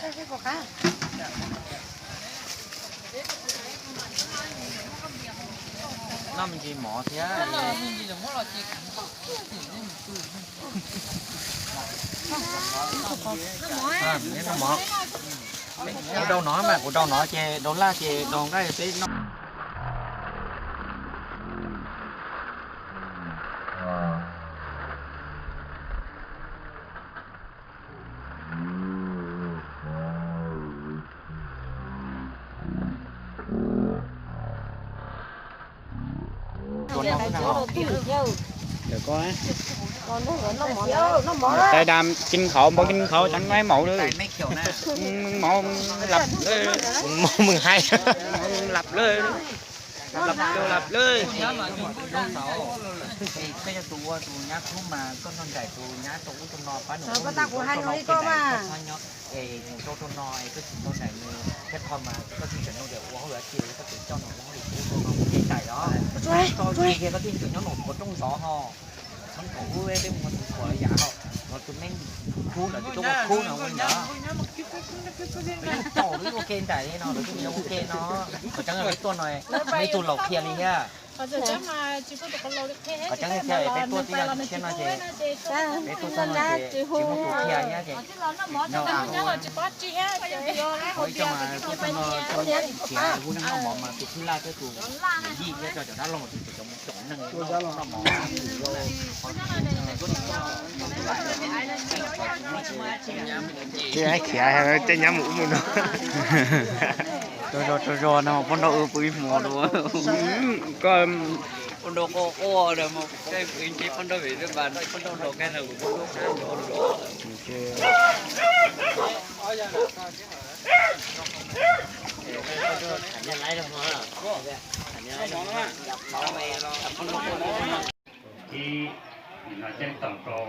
Noj me ntsis mov thiab. Noj mov. Kuv rau no mas, kuv rau no ces rau laj ces rau nqaij peb noj. Tais dam kis khauv, npau kis khauv, tseem noj mov lawm. Mov lap lawm. Lap lawm. Koj yog tus ua tus nyab khub mas koj nrog nraim tus nyab rau ub rau no pab nws ua hauj lwm rau koj mas. Es nws rau rau no es koj tsis tau nraim nws thiab qhov mas koj tsis tseem nug tias ua hauj lwm dab tsi, koj tseem coj nws ua hauj lwm rau ub rau no, ua ke nraim los. Koj tsis nraim kiag, koj thiaj tseem nyob nraum qhuav rooj zov ho. Txheeb kaum ub peb mus tus qhuav yam ho, tus neeg khub ntawd tus tuaj ua khub no ua li ntawd. Peb yeej tau lawv ua ke nraim li no, lawv yeej ua ke no. Qhov tseeb peb tuaj no, muaj ib tug laus qhia li thiab. Qhov tseeb thiab peb tuaj tib yam siab no ces peb tuaj txog no ces tsis muaj tus qhia thiab ces no. Ua ib tsoom peb tuaj no, hu neeg noj mov mas tus phwj laj thiab tus yij thiab cov dab laug thiab cov mus caum neeg noj mov. Ces hais khiav, ces nyab mus ub mus no. Rau zog rau zog no, poj nrauj wb pw ib hmo dua. Koj poj nrauj quaj quaj, poj nrauj vim poj nrauj nrog koj no. Ib, nim no ceeb toom rau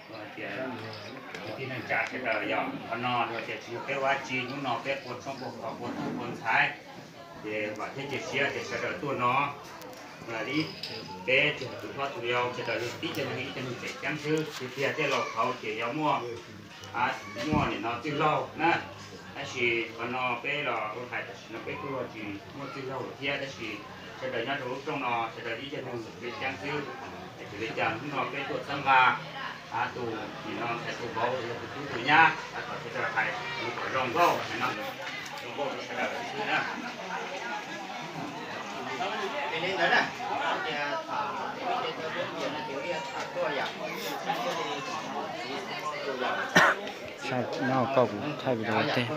hais tias kwv tij neej tsa sawv daws yog qhov no hais tias tsis yog peb ua dab tsi, hnub no peb ua tshoob ua kos ua tub ua ntxhais, ces vam thiab cia siab tias sawv daws tuaj no, peb tsis hais tus hlob tus yau, sawv daws yog tib cag neeg ib cag neeg tseem ceeb xwb, tiag tiag tej laus thaud ces yog muaj, muaj nim no txwj laug na, tab sis qhov no peb los ua hais tam sim no peb kuj tsis muaj txwj laug lawm thiab, tab sis sawv daws nyob rau lub rooj no sawv daws ib cag neeg tseem ceeb xwb. Es vim li cas hnub no peb tuaj txhawb nqa tus nim no ntxhais tus vauv yog tus tub tus nyab, kom sawv daws hais tus kom zoo nkauj no, zoo nkauj rau sawv daws xwb na. Nyob koj kuv thaij video tej.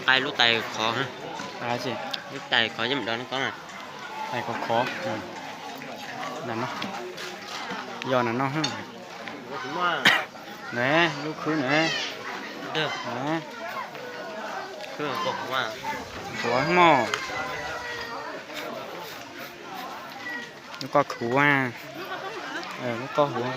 Nqa lub tais khov, lub tais khov yeej mus do neb koob na. Tais khov khov. Yog na no. Ne, lub khwb ne. Khuav mog. Lub koj khuav. Lub koj huav.